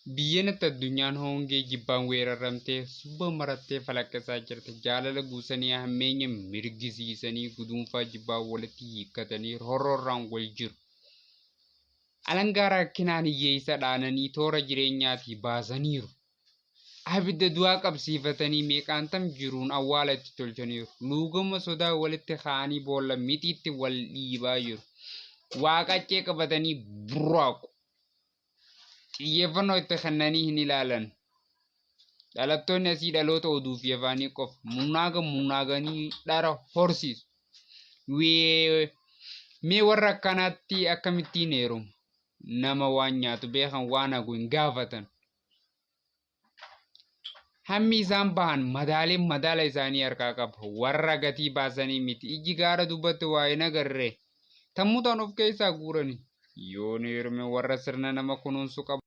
Biyyanatti addunyaan hongee jibbaan weeraramtee subba marattee falaqqisaa jirti. Jaalala guusanii hammeenya mirgisiisanii guduunfaa jibbaa walitti hiikkatanii horroorraan wal jiru. Alangaa rakkinaan hiyyeessa dhaananii toora jireenyaatii baasaniiru. Abidda du'aa qabsiifatanii meeqaantam jiruun awwaala itti tolchaniiru. Luugama sodaa walitti kaa'anii boolla mixiitti wal dhiibaa jiru. Waa qaccee qabatanii burraaqu. Xiyyeeffannoo itti kennanii hin ilaalan. Dhalattoonni asii dhaloota oduu fi afaanii qofa. Munnaaga munnaaganii dhara horsiisu. Mee warra akkanaatti akkamittiin heeruma? Nama waan nyaatu beekan waan hagu hin gaafatan. Hammi isaan bahan madaaleen madaala isaanii harkaa qaba. Warra gatii baasanii miti. Ijji gaara dubbatti waa hin agarre. Tammutaan of keessaa guurani. Yoon heerume warra sirna nama kunuunsu qaba.